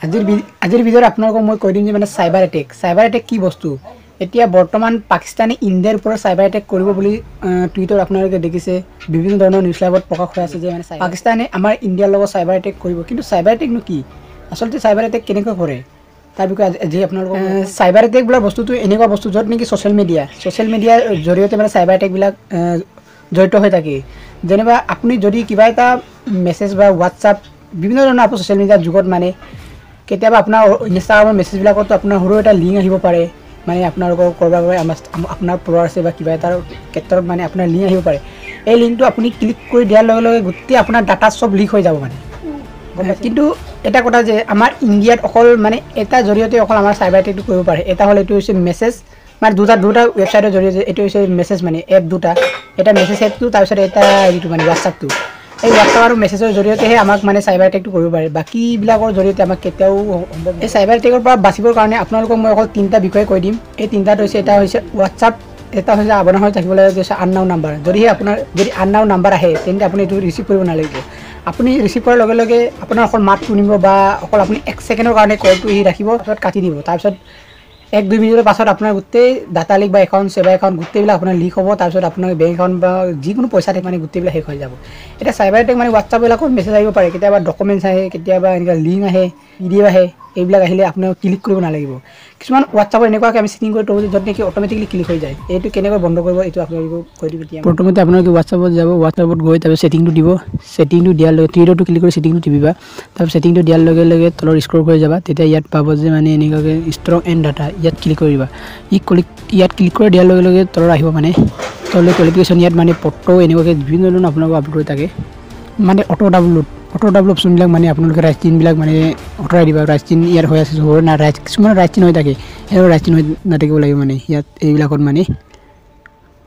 আজিৰ ভিডিঅ'ত আপোনালোকক মই কৈ দিম যে মানে চাইবাৰ এটেক কি বস্তু। এতিয়া বৰ্তমান পাকিস্তানে ইণ্ডিয়াৰ ওপৰত চাইবাৰ এটেক কৰিব বুলি টুইটাৰত আপোনালোকে দেখিছে, বিভিন্ন ধৰণৰ নিউজ লাইভত প্ৰকাশ হৈ আছে যে মানে পাকিস্তানে আমাৰ ইণ্ডিয়াৰ লগত চাইবাৰ এটেক কৰিব। কিন্তু চাইবাৰ এটেকনো কি, আচলতে চাইবাৰ এটেক কেনেকৈ কৰে তাৰ বিষয়ে আজি আপোনালোকক চাইবাৰ এটেক বোলা বস্তুটো এনেকুৱা বস্তু য'ত নেকি ছ'চিয়েল মিডিয়াৰ জৰিয়তে মানে চাইবাৰ এটেকবিলাক জড়িত হৈ থাকে। যেনিবা আপুনি যদি কিবা এটা মেছেজ বা হোৱাটছআপ বিভিন্ন ধৰণৰ আপোনাৰ ছ'চিয়েল মিডিয়াৰ যুগত মানে কেতিয়াবা আপোনাৰ ইনষ্টাগ্ৰামৰ মেছেজবিলাকতো আপোনাৰ সৰু এটা লিংক আহিব পাৰে, মানে আপোনালোকৰ ক'ৰবাৰ পৰা আপোনাৰ পৰ আছে বা কিবা এটাৰ ক্ষেত্ৰত মানে আপোনাৰ লিংক আহিব পাৰে। এই লিংকটো আপুনি ক্লিক কৰি দিয়াৰ লগে লগে গোটেই আপোনাৰ ডাটা চব লিক হৈ যাব মানে। কিন্তু এটা কথা যে আমাৰ ইণ্ডিয়াত অকল মানে এটা জৰিয়তে অকল আমাৰ চাইবাৰ এটেকটো কৰিব পাৰে। এটা হ'ল এইটো হৈছে মেছেজ, মানে দুটা ৱেবছাইটৰ জৰিয়তে, এইটো হৈছে মেছেজ মানে এপ দুটা, এটা মেছেজ এপটো, তাৰপিছত এটা যিটো মানে হোৱাটছআপটো। এই হোৱাটছআপ আৰু মেছেজৰ জৰিয়তেহে আমাক মানে চাইবাৰ এটেকটো কৰিব পাৰে, বাকীবিলাকৰ জৰিয়তে আমাক কেতিয়াও সম্ভৱ। এই চাইবাৰ এটেকৰ পৰা বাচিবৰ কাৰণে আপোনালোকক মই অকল তিনিটা বিষয়ে কৈ দিম। এই তিনিটাত হৈছে, এটা হৈছে হোৱাটছআপ, এটা হৈছে আৱৰণ হৈ থাকিব লাগে হৈছে আননাউন নাম্বাৰ। যদিহে আপোনাৰ যদি আননাউন নাম্বাৰ আহে তেন্তে আপুনি এইটো ৰিচিভ কৰিব নালাগিব। আপুনি ৰিচিভ কৰাৰ লগে লগে আপোনাৰ অকল মাত শুনিব বা অকল আপুনি 1 ছেকেণ্ডৰ কাৰণে কলটো সি ৰাখিব, তাৰপিছত কাটি দিব। তাৰপিছত 1-2 মিনিটৰ পাছত আপোনাৰ গোটেই ডাটা লিক বা একাউণ্ট ছেভাৰ একাউণ্ট গোটেইবিলাক আপোনাৰ লিক হ'ব। তাৰপিছত আপোনাৰ বেংক একাউণ্ট বা যিকোনো পইচা থাকে মানে গোটেইবিলাক শেষ হৈ যাব। এতিয়া চাইবাৰ এটেক মানে হোৱাটছআপবিলাকত মেছেজ আহিব পাৰে, কেতিয়াবা ডকুমেণ্টছ আহে, কেতিয়াবা এনেকুৱা লিংক আহে, PDF আহে। এইবিলাক আহিলে আপোনাৰ ক্লিক কৰিব নালাগিব। কিছুমান হোৱাটছআপত এনেকুৱাকৈ আমি ছেটিং কৰি থওঁ য'ত নেকি অট'মেটিকলি ক্লিক হৈ যায়। এইটো কেনেকৈ বন্ধ কৰিব এইটো আপোনালোকক কৈ দিম এতিয়া। প্ৰথমতে আপোনালোকে হোৱাটছআপত যাব, হোৱাটছআপত গৈ তাৰপিছত ছেটিংটো দিব। ছেটিংটো দিয়াৰ লগে থ্ৰী ডটটো ক্লিক কৰি ছেটিংটো টিপিবা। তাৰপিছত ছেটিংটো দিয়াৰ লগে লগে তলত স্ক্ৰল কৰি যাবা, তেতিয়া ইয়াত পাব যে মানে এনেকুৱাকৈ ষ্ট্ৰং এণ্ড ডাটা, ইয়াত ক্লিক কৰি দিবা। ইয়াত ক্লিক কৰি দিয়াৰ লগে লগে তলত আহিব মানে তললৈ কোৱালিফিকেশ্যন, ইয়াত মানে ফটো এনেকুৱাকৈ বিভিন্ন ধৰণৰ আপোনালোকৰ আপলোড হৈ থাকে। মানে অট' ডাউনলোড অপশ্যনবিলাক মানে আপোনালোকে ৰাইট চিনবিলাক মানে আঁতৰাই দিব। ৰাইট চিন ইয়াত হৈ আছে না, ৰাইট কিছুমান ৰাইট চিন হৈ থাকে, সেই ৰাইট চিন হৈ নাথাকিব লাগিব মানে ইয়াত এইবিলাকত মানে।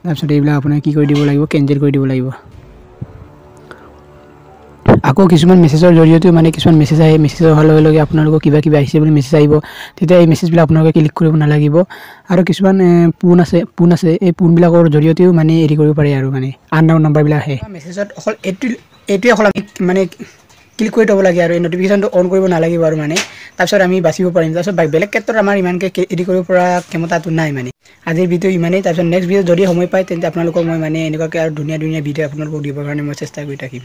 তাৰপিছত এইবিলাক আপোনাৰ কি কৰি দিব লাগিব, কেঞ্চেল কৰি দিব লাগিব। আকৌ কিছুমান মেছেজৰ জৰিয়তেও মানে কিছুমান মেছেজ আহে, মেছেজ অহাৰ লগে লগে আপোনালোকৰ কিবা কিবা আহিছে বুলি মেছেজ আহিব, তেতিয়া এই মেছেজবিলাক আপোনালোকে ক্লিক কৰিব নালাগিব। আৰু কিছুমান পোন আছে, এই পোনবিলাকৰ জৰিয়তেও মানে হেৰি কৰিব পাৰে আৰু মানে আননাউন নাম্বাৰবিলাক আহে মেছেজত। অকল এইটোৱে অকল আমি মানে ক্লিক কৰি থ'ব লাগে আৰু এই নটিফিকেশ্যনটো অন কৰিব নালাগিব আৰু মানে তাৰপিছত আমি বাচিব পাৰিম। তাৰপিছত বেলেগ ক্ষেত্ৰত আমাৰ ইমানকৈ হেৰি কৰিব পৰা ক্ষমতাটো নাই মানে। আজিৰ ভিডিঅ' ইমানেই। তাৰপিছত নেক্সট ভিডিঅ' যদি সময় পায় তেন্তে আপোনালোকক মই মানে এনেকুৱাকৈ আৰু ধুনীয়া ধুনীয়া ভিডিঅ' আপোনালোকক দিবৰ কাৰণে মই চেষ্টা কৰি থাকিম।